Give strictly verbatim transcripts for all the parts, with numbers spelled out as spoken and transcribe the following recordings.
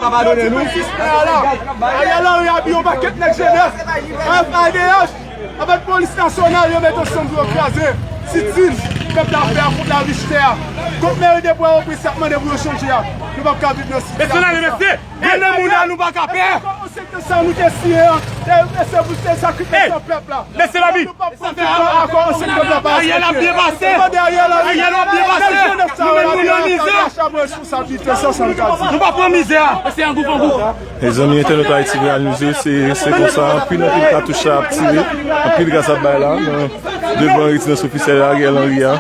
Ariel Henry abiye yon pakèt nèg jenès, F A D H, avèk polis nasyonal, yo mete ansanm pou yo kraze sitin pèp la fè a kont lavi chè a, kont meri de Pòtoprens y ap mande pou yo chanje a. Nou p ap ka viv nan siti a konsa. Mesye, mesye, mesye, nou pa ka pè. Konsèy sa nou te siyen an, se, se pou te sakrifye san pèp la. Mesye Labi. Ariel ap byen pase. Ariel ap byen pase. Nou menm nou nan mizè. Nou pa pran mizè a. Mesye, an goup, an goup. Mezanmi, entènot Ayiti Real News yo, se, se konsa, anpil, anpil katouch ap tire, anpil gaz ap bay la, nan, devan rezidans ofisyèl Ariel Henry a.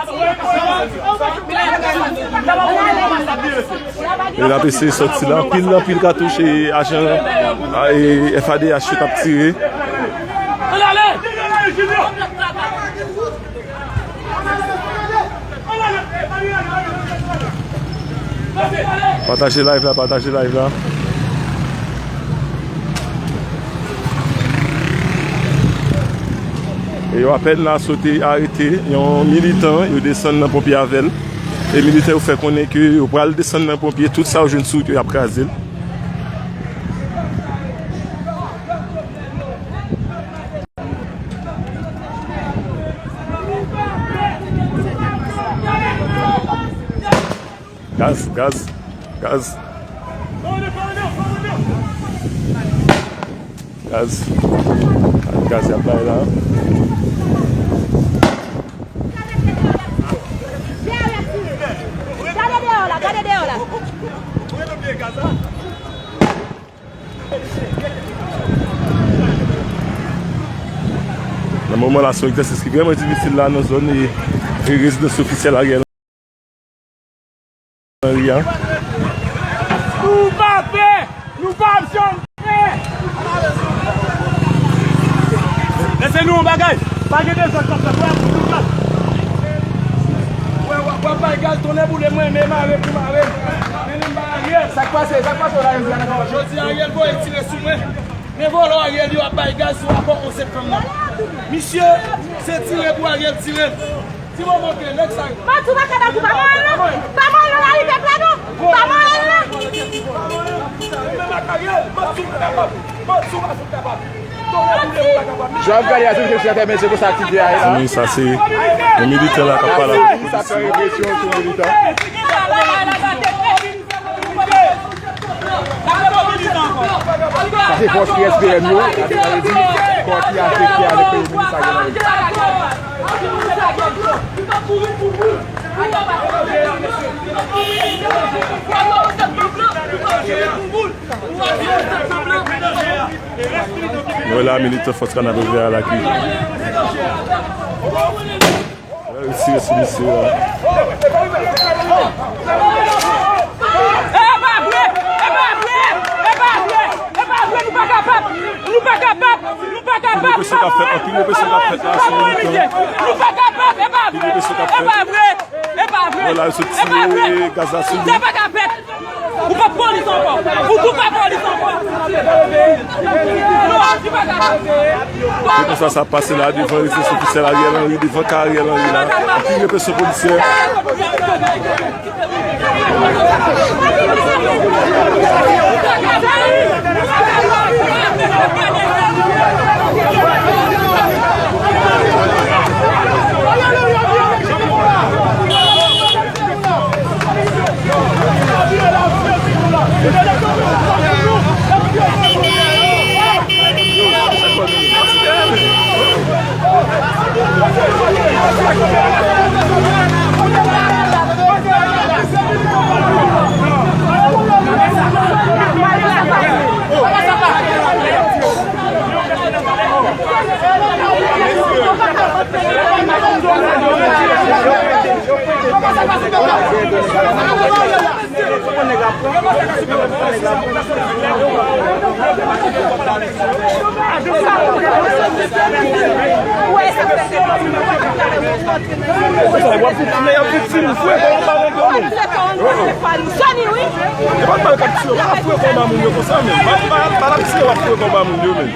E l ap eseye sòti la, anpil, anpil katouch e ajan, a, e F A D H yo t ap tire. Pataje live la, pataje live la. E yo apèn la sot arete yon militan, yo desann nan ponpye avè l. E militan yo fè konnen ke yo pral desann nan ponpye, tout sa yo jwenn sou wout yo, y ap kraze l. Gaz, gaz, gaz. Gaz. Gaz y ap bay la. Gade deyò la, gade deyò la. Nan moman la, se yon egzèsis ki vrèman difisil la nan zòn e, e rezidans ofisyèl Ariel Henry a. Nou pa pè! Nou p ap janm pè! Lese nou yon bagay! Pa gen dezòd k ap fèt, wè, pou tout gaz. Wè, w ap, w ap bay gaz, tonnè boule, mwen, men mare pou mare. Men nou bay Ariel. Sa k pase? Sa k pase w la jodi a nan kòmantè? Jodi a, Ariel voye tire sou mwen. Men vòlò Ariel yo ap bay gaz sou rapò onz septanm nan. Misye, se tire pou Ariel tire. Ti moman ke nèg sa yo. Manti w pa kapab di pa mwen non. Pa mwen non, la li pèp la non. Pa mwen non. Ou menm ak Ariel, manti w pa kapab. Manti w pa fout kapab. Jan w ap gade a, se misye ki atè, men se konsa aktivite a ye la. Wi, sa se yon militan la k ap pale avèk polisye. Sa se fòs ki S P M yo, sa se sa vle di kò ki afekte avèk peyi minis Ariel Henry. Nou wè la militan fòs Kanapevè a la ki retire sou misye a. E pa vre! E pa vre! E pa vre! E pa vre! Nou pa kapab! Nou pa kapab! Nou pa kapab! Gen represyon k ap fèt, anpil represyon k ap fèt la sou militan. Nou pa kapab! E pa vre! E pa vre! E pa vre! Vwala, yo sot tire gaz la sou li. Sa pa ka fèt! Ou p ap polis ankò. Ou tou pa polis ankò. Se konsa sa pase la devan rezidans ofisyèl Ariel Henry, devan kay Ariel Henry la. Anpil represyon polisyè. W ap viktim, y ap viktim, fwe kò anba nèg yo menm. Jòni, wi. E pa t mal k ap tiye, w ap fwe kò anba moun yo konsa menm. Pa, pa, pa l ap tiye, w ap fwe kò anba moun yo menm.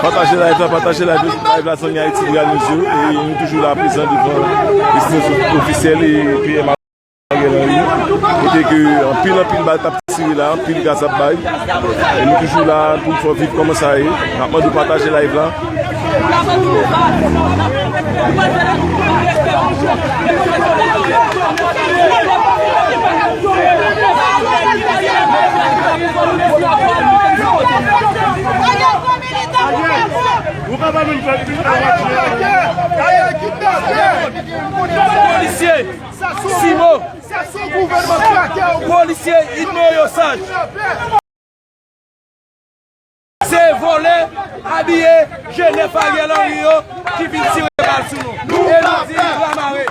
Pataje live la, pataje live, live la, zanmi Ayiti, Real News yo. E nou toujou la prezan devan rezidans ofisyèl e P M Ariel Henry. Kote ke anpil, anpil bal t ap tire la, anpil gaz ap bay. E nou toujou la pou n fè w viv kòman sa ye. N ap mande w pataje live la. Polisye Simo, polisye Inno Osage. Se vòlè abiye G nèf Ariel Henry yo ki vin tire bal sou nou. E nou di bra mare.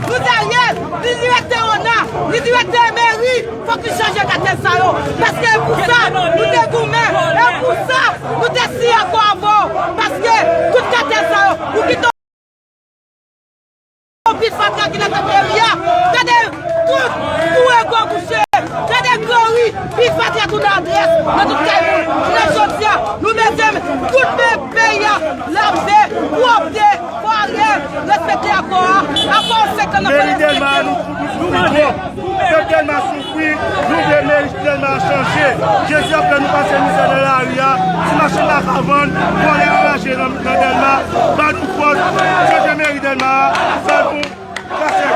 Nou di Ariel, li direktè ona, li direktè meri, fòk li chanje katèl sa yo. Paske e pou sa, nou te goumen, e pou sa, nou te siyen akò avè w. Paske tout katèl sa yo, ou kite yon pil fatra ki nan tèt meri a. Gade tout kou e gwo bouche, gade gwo ri, pil fatra tou nan adrès, nan tout kay moun. Jounen jodi a, nou bezwen tout men peyi a, lamde, pwòpte, fò Ariel respekte akò a. Akò a se ke n ap respekte. Meri Dèlma, nou, nou soufri twòp. Pèp Dèlma soufri, nou vle meri Dèlma chanje. Jezi ap fè nou pase mizè nan lari a. Ti machann la ka vann, vòlè anraje nan, nan Dèlma. Ba nou fòs, chanje meri Dèlma a, ba nou pase.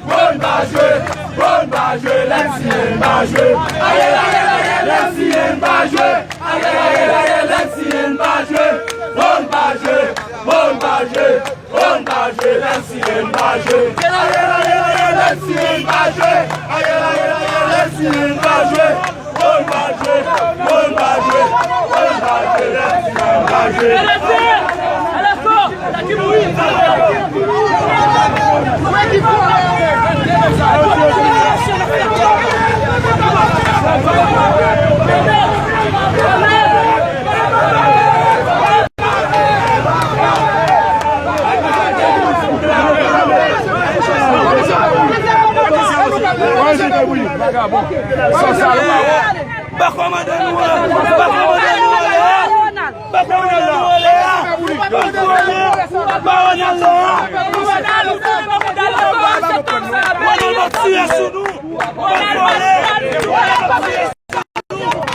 Bon, n pa jwe, bon, n pa jwe, lèmsi, n pa jwe. Ariel, Ariel, Ariel, lèmsi, n pa jwe. Ariel, Ariel, Ariel, lèmsi, n pa jwe. Bon, n pa jwe, bon, n pa jwe, bon, n pa jwe, lèmsi, n pa jwe. Ariel, Ariel, Ariel, lèmsi, n pa jwe. Ariel, Ariel, Ariel, lèmsi, n pa jwe. Bon, n pa jwe, bon, n pa jwe, bon, n pa jwe, lèmsi, n pa jwe. Ba kòmandan nou an, ba kòmandan nou anlè a. Ba kòmandan nou anlè a. Ba kòmandan nou anlè a. Ronald ap tire sou nou. Ba vòlè. Ronald ap tire sou nou.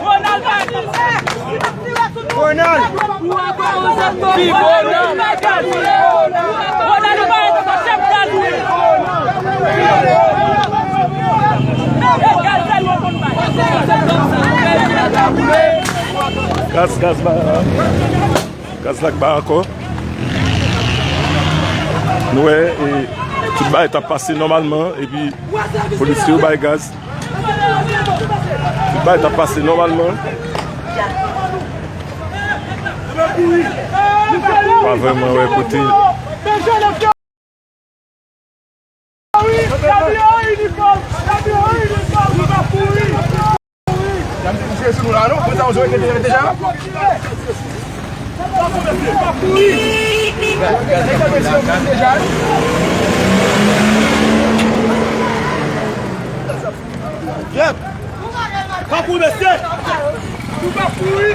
Ronald ap tire sou nou. Ronald pa di. Ronald. Ronald pa di. Ronald pa di. Gaz, gaz, ba. Gaz la k bay ankò. Nou wè, e, tout bagay t ap pase nòmalman, epi polisye yo bay gaz. Tout bagay t ap pase nòmalman. Pa vrèman wè kote. Yep. Pa kouri, mesye! Nou pa kouri!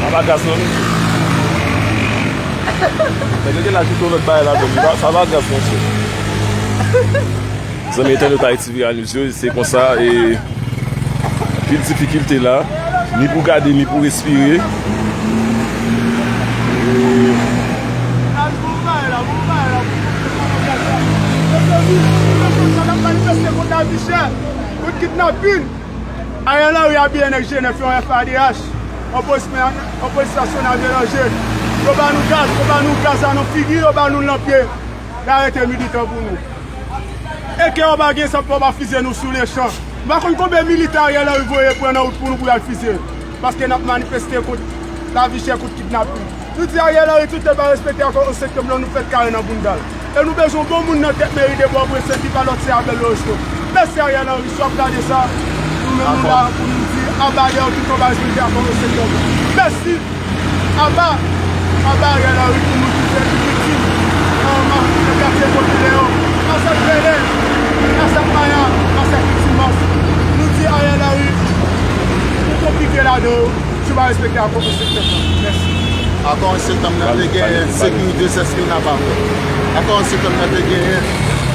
Sa pa gaz non, mesye. Nèg yo gen la ajoute yon lòt bagay ladan, sa pa gaz non, mesye. Zanmi entènot Ayiti Viral News yo, se konsa, e, anpil difikilte la, ni pou gade, ni pou respire. Kont kidnapin, Ariel Henry abye nèg G nèf yo an F A D H, opozisyon nan delanje. Yo ba nou gaz, yo ba nou gaz la nan figi, yo ba nou l nan pye. N arete militan pou nou. E ke yo pa gen san pou yo pa fize nou sou lechan. M pa konn konbyen militan Ariel Henry voye pran nan wout pou nou pou y al fize. Paske n ap manifeste kont lavi chè, kont kidnapin. Nou di Ariel Henry tout tèt pa respekte akò onz septanm lan, nou fèt kare nan bounda l. E nou bezwen yon bon moun nan tèt meri Debò Bresen ki pa lòt se Abel Lorenzo. Mèsi Ariel Henry, si w ap gade sa, nou menm nou la pou nou di aba dèyè tout tèt pa respekte akò onz septanm lan. Mèsi. Aba, aba Ariel Henry pou nou ki fè nou viktim nan, nan katye popilè yo. Masak Bèlè, masak Maya, masak Ti Mas. Nou di Ariel Henry, ou konplike ladan yo, si w pa respekte akò onz septanm lan. Mèsi. Akò onz septanm nan te genyen sekirite, se sa nou pa vle. Akò onz septanm nan te genyen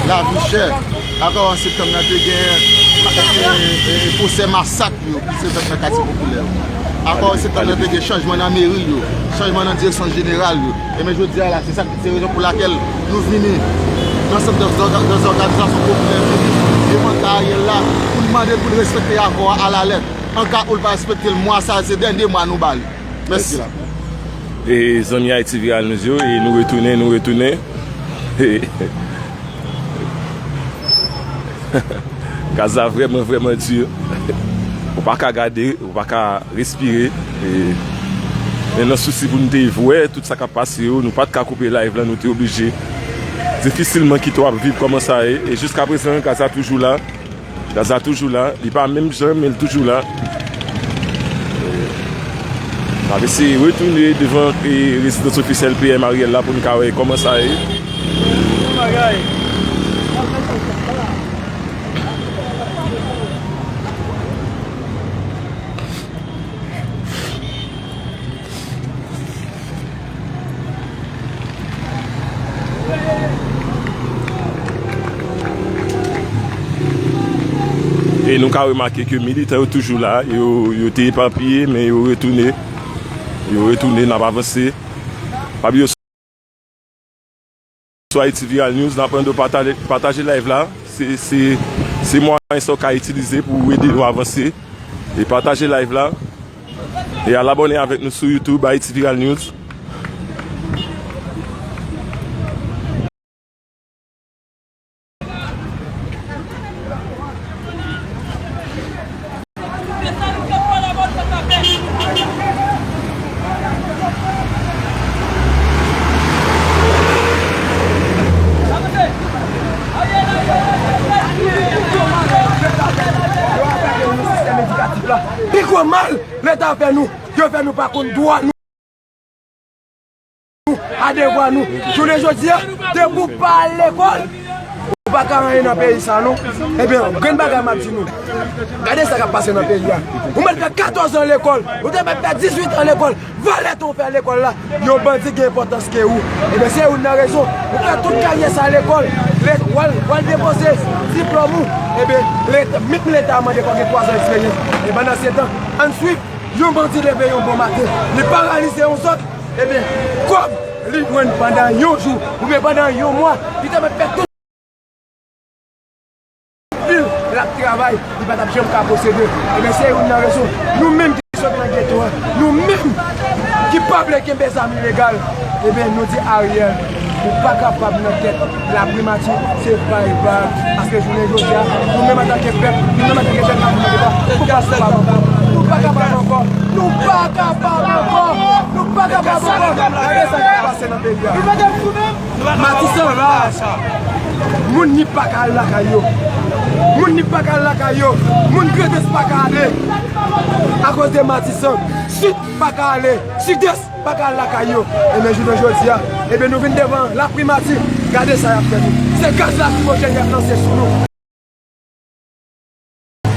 lavi chè. Akò onz septanm nan te genyen, e, e, e, pwosè masak yo ki se fèt nan katye popilè yo. Akò onz septanm nan te gen chanjman nan meri yo, chanjman nan direksyon jeneral yo. Ebyen jodi a la, se sa ki se rezon pou lakèl nou vini nan sant dè zòga-, dè zòganizasyon popilè, vini demande Ariel la pou n mande l pou l respekte akò a alalèt. An ka ou l pa respekte l, mwa sa a se dènye mwa nou ba li. Mèsi. E zanmi Haiti Viral News yo, e nou retounen, nou retounen. E gaz la vrèman, vrèman di. Ou pa ka gade, ou pa ka respire. E, men nan sousi pou nou te wè tout sa k ap pase yo, nou pa t ka koupe live la, nou te oblije difisilman kite w ap viv kòman sa ye. E jiskaprezan, gaz la toujou la. Gaz la toujou la. Li pa menm jan, men l toujou la. N ap eseye retounen devan, e, rezidans ofisyèl P M Ariel la pou n ka wè kòman sa ye. E nou ka remake ke militan yo toujou la, yo, yo te epapiye, men yo retounen. Yo retounen, n ap avanse. Pa bliye sou Haiti Viral News, n ap mande w pataje, pataje live la. Se, se, se mwayen sa w ka itilize pou w ede nou avanse. E pataje live la. E al abòne avèk nou sou YouTube, Haiti Viral News. Pi gwo mal Leta fè nou, yo fè nou pa konn dwa nou a devwa nou. Jounen jodi a, depi w pa al lekòl, ou pa ka anyen nan peyi sa non. Ebyen, grenn bagay m ap di nou. Gade sa k ap pase nan peyi a. Ou mèt fè katòz an lekòl, ou te mèt fè dizuit an lekòl, valè tan w fè lekòl la, yon bandi gen enpòtans ke ou. Ebyen, se youn nan rezon. Ou fè tout karyè sa lekòl, le-, w al, w al depoze diplòm ou. Ebyen, Leta, menm Leta a mande fò w gen twa zan eksperyans. E pandan se tan, ann swiv. Yon bandi leve yon bon maten, li paralize yon zòt, ebyen, kòb li jwenn pandan yon jou, oubyen pandan yon mwa, li te mèt fè tout vil, l ap travay, li pa t ap janm ka posede. Ebyen, se youn nan rezon, nou menm ki sot nan geto a, nou menm ki pa vle kenbe zam ilegal, ebyen, nou di Ariel, ou pa kapab nan tèt laprimati, se bay bay. Paske jounen jodi a, nou menm antanke pèp, nou menm antanke jèn, n ap mande la, nou pa kapab ankò. Nou pa kapab ankò. Nou pa kapab ankò. Nou pa kapab ankò. Gade sa k ap pase nan peyi a. Matisan, moun Nip pa ka al lakay yo. Moun Nip pa ka al lakay yo. Moun Grandans pa ka ale. Akoz de Matisan. Sid pa ka ale. Sidès pa ka al lakay yo. Ebyen, jounen jodi a, ebyen, nou vin devan laprimati. Gade sa y ap fè nou. Se gaz lakrimojèn y ap lanse sou nou.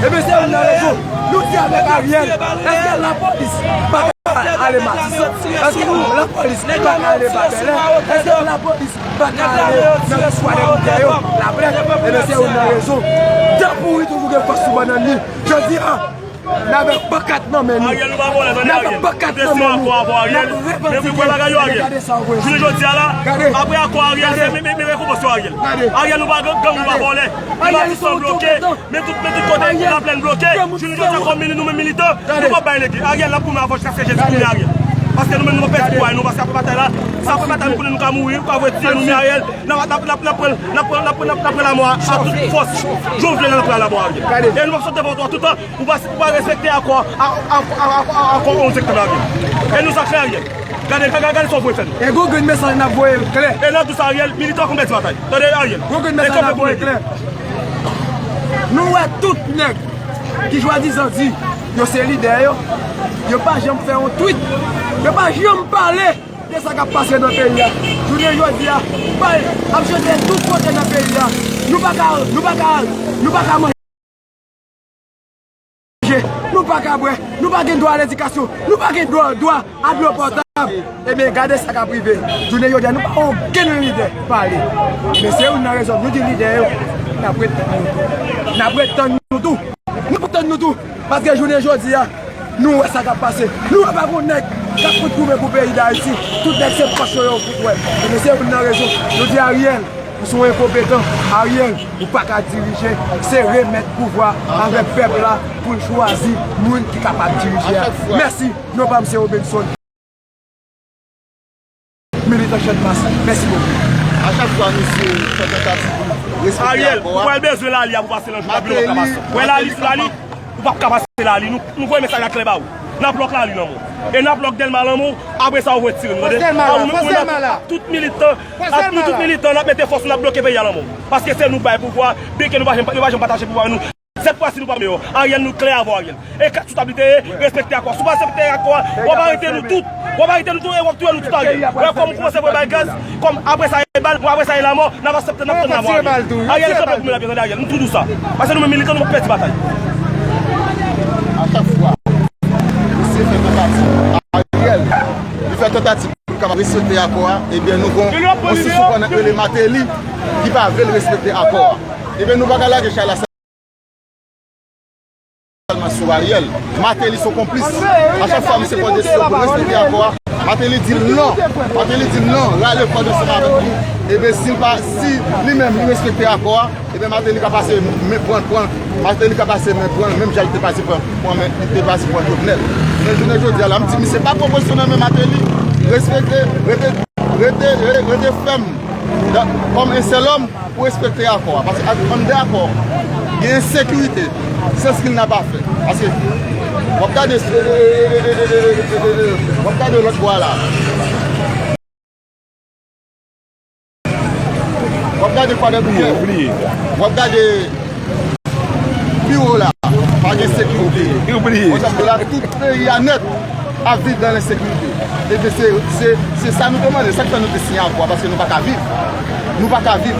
Ebyen, se youn nan rezon. Nou di avèk Ariel, èske lapolis pa ka ale Matisan? Èske lapolis pa ka ale Babèlè? Èske lapolis pa ka ale nan Swadèmoutè yo, Laplè? Ebyen, se youn nan rezon. Dan pouri toujou gen fòs sou bannann li. Jodi a, n avèk pankat nan men nou. N avèk pankat nan men nou. N ap revandike. Gade sa w voye. Jounen jodi a la, apre akò Ariel, se men, men, men rekonpans yo Ariel. Ariel, nou pa gang, gang, nou pa vòlè. Men Matisan bloke, men tout, men tout kote Laplèn bloke. Jounen jodi a kòm mili-, nou menm militan, nou p ap bay lege. Ariel, n ap goumen avè w jiskaske Jezi tounen Ariel. Paske nou menm nou pa pèdi kouray nou, paske apre batay la, sa apre batay nou konnen nou ka mouri, ou ka voye tiye nou, men Ariel, n ap, n ap, n ap, n ap pran, n ap pran, n ap pran, n ap pran lanmò a, a tout fòs. Jovenel ap pran lanmò a Ariel. E nou p ap sot devan w toutan, ou pa, ou pa respekte akò, a, a, akò onz septanm la Ariel. E nou sa klè Ariel. Gade, gade, gade sa w voye fè nou. E gon grenn mesaj n ap voye l klè. E n ap di w sa Ariel, militan konn pèdi batay. Tande Ariel. Gon grenn mesaj n ap voye klè. Nou wè tout nèg ki swadizan di yo se lidè yo, yo pa janm fè yon tweet, yo pa janm pale de sa k ap pase nan peyi a. Jounen jodi a, bal ap jete tout kote nan peyi a. Nou pa ka, nou pa ka, nou pa ka manje, nou pa ka bwè, nou pa gen dwa a ledikasyon, nou pa gen dwa, dwa a dlo potab. Ebyen, gade sa k ap rive. Jounen jodi a, nou pa okenn lidè pale. Men se youn nan rezon nou di lidè yo, n ap ret tann nou tou. N ap ret tann nou tou. N ap ret tann nou tou. Paske jounen jodi a, nou wè sa k ap pase. Nou wè pa gon nèg k ap fout goumen pou peyi Dayiti. Tout nèg se pòch yo yo fout wè. Ebyen, se youn nan rezon nou di Ariel, ou se yon enkonpetan. Ariel, ou pa ka dirije. Se remèt pouvwa avèk pèp la pou l chwazi moun ki kapab dirije a. Mèsi. Non pa m se Robinson. Militan Chadmas. Mèsi bokou. A chak fwa misye fè tantativ pou l respekte akò a, Ariel, ou pral bezwen lali a pou pase nan jou Lavi, ou p ap ka pase. Wè lali sou lali, ou p ap ka pase lali. Nou, nou voye mesaj la klè ba ou. N ap lòk lali nan men w. E n ap lòk Dèlma nan men w, apre sa ou voye tire nou, tande? Pòs Dèlma la, pòs Dèlma la. Tout militan, ak nou tout militan, n ap mete fòs nou, n ap bloke peyi a nan men w. Paske se nou k bay pouvwa, byenke nou pa janm, nou pa janm pataje pouvwa nou. Sèt fwa si nou pa deyò. Ariel, nou klè avè w, Ariel. E kat sou tab li te ye, respekte akò. Si w pa respekte akò a, w ap arete nou tout. W ap arete nou tout e w ap touye nou tout, Ariel. Wè kòm ou kòmanse voye bay gaz, kòm apre sa e bal, apre sa e lanmò, n ap aksepte, n ap tann lanmò, Ariel. Ariel, kanpe pou nou la, tande, Ariel. Nou tou di w sa. Paske nou menm militan, nou p ap pèdi batay. A chak fwa misye fè tantativ, Ariel, li fè tantativ pou l kapab respekte akò a, ebyen nou gon yon sou sou kò nan k rele Martelly ki pa vle l respekte akò a. Ebyen nou pa ka lage chay la sèlman sou Ariel. Martelly se yon konplis. A chak fwa misye pran desizyon pou l respekte akò a, Martelly di l non. Martelly di l non, rale kòd ansanm avèk li. Ebyen si l pa, si li menm li respekte akò a, ebyen Martelly ka pase men pran, pran, Martelly ka pase men pran, menm jan li te pase pran, pran men, li te pase pran Jovenel. Men jounen jodi a la, m di misye pa pran pozisyon nan men Martelly. Respekte, rete, rete, rete, rete fèm kòm en sèl òm pou respekte akò a. Paske ak, anndan akò, gen ensekirite. Se ce qu'il n'a pas fait. Paske w ap gade, w ap gade lòt bò a la. W ap gade Kwadèboukè. W ap gade pi wo la. Pa gen sekirite. Kwadèboukè la, tout peyi a nèt ap viv nan lensekirite. Ebyen, se, se, se sa nou te mande, sa k fè nou te siyen akò a, paske nou pa ka viv. Nou pa ka viv.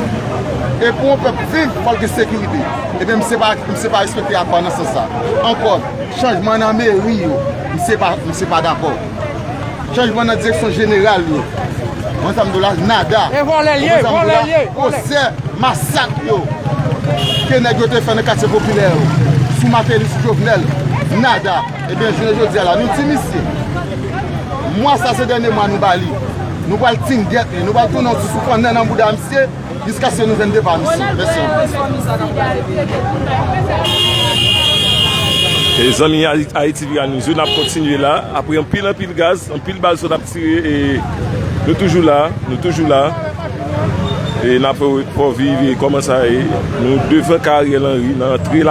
E pou yon pèp viv, fò l gen sekirite. Ebyen, misye pa, misye pa respekte akò a nan sans sa. Ankò, chanjman nan meri yo, misye pa, misye pa dakò. Chanjman nan direksyon jeneral yo. Mwen sa m di w la, nada. E vòlè l ye, vòlè l ye, vòlè. Pwosè masak yo ke nèg yo te fè nan katye popilè yo, sou Martelly, sou Jovenel, nada. Ebyen, jounen jodi a la, nou di misye, mwa sa se dènye mwa nou ba li. Nou pral tingèt li, nou pral tounen yon ti souf anndan nan bouda misye, jiskaske nou jwenn depa misye. Mèsi anpil. E zanmi Haïti Vira News yo, n ap kontinye la. Apre anpil, anpil gaz, anpil bal sot ap tire, e nou toujou la, nou toujou la. E n ap fè w viv kòman sa ye. Nou devan kay Ariel Henry, nan antre la.